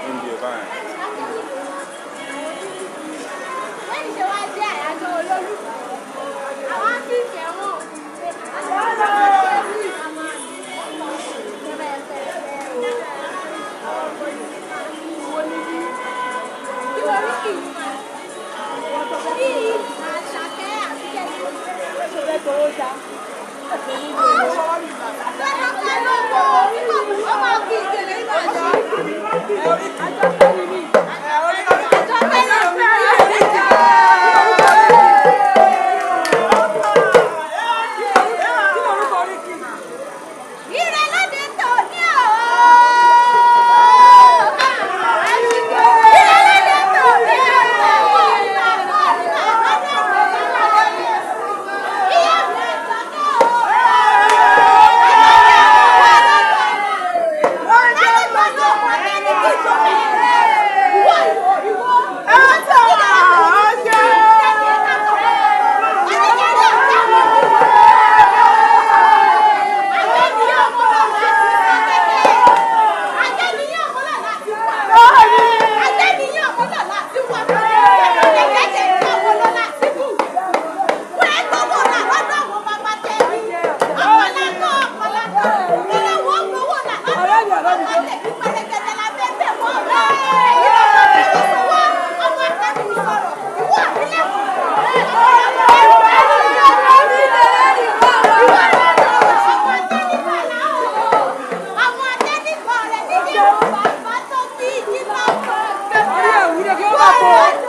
India báyìí. Lẹ́yìn ṣe wá jẹ́ àyájọ́ olólùfẹ́, àwọn á fi ìfẹ́ wọn. Ìrẹ̀lẹ́dẹ̀ tó ní Ìrẹ̀lẹ́dẹ̀ tó ní Àwọn atẹ́nìkan rẹ̀ nílé bàbá tó bí ìdílé ọkọ̀. Orí ẹ̀wù ni kí ó bá pọ̀.